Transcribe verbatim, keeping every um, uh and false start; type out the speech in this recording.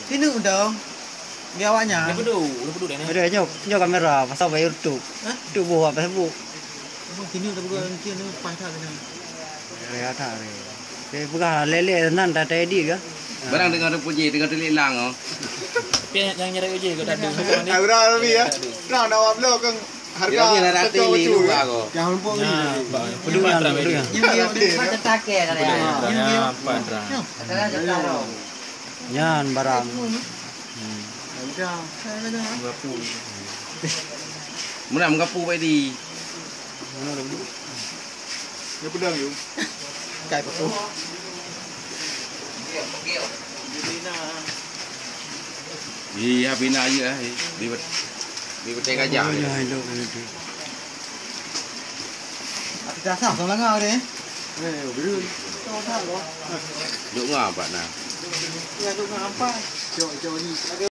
Sini dong. Di awaknya. Dah bedu, dah bedu dah ni. Ada nyoe, nyoe kamera pasal bak YouTube. Hah? Tu buat Facebook. Sini dah bedu, sini pas dah kena. Ya tak ni. Saya pegang lele nan dah tadi ke? Barang tengah terpuji, tengah telik lang oh. Tapi yang nyari uji ke tak ada. Aura Rabi ya. Nah, nak buat vlog kan harga. Kira-kira rata cocok ni betul. Lupa kau. Jangan lupa ni. Ya, Pak. Pedulian, pedulian. Yang dia tak pakai dah. Pedulian. Ya, Pak. Dah, dah, dah. Nyan barang. Hmm. Meugapu. Meunan meugapu baik di. Mana dah duduk? Dia pedang you. Kai paku. Iya, bina aja eh. Bi bet-, bi betai gajah. Oh, ya, elok, elok. Tapi tak sah, sama langa deh. Eh, betul. Duk ngapa nak? Ya, duk ngapa? Cok, cok ni.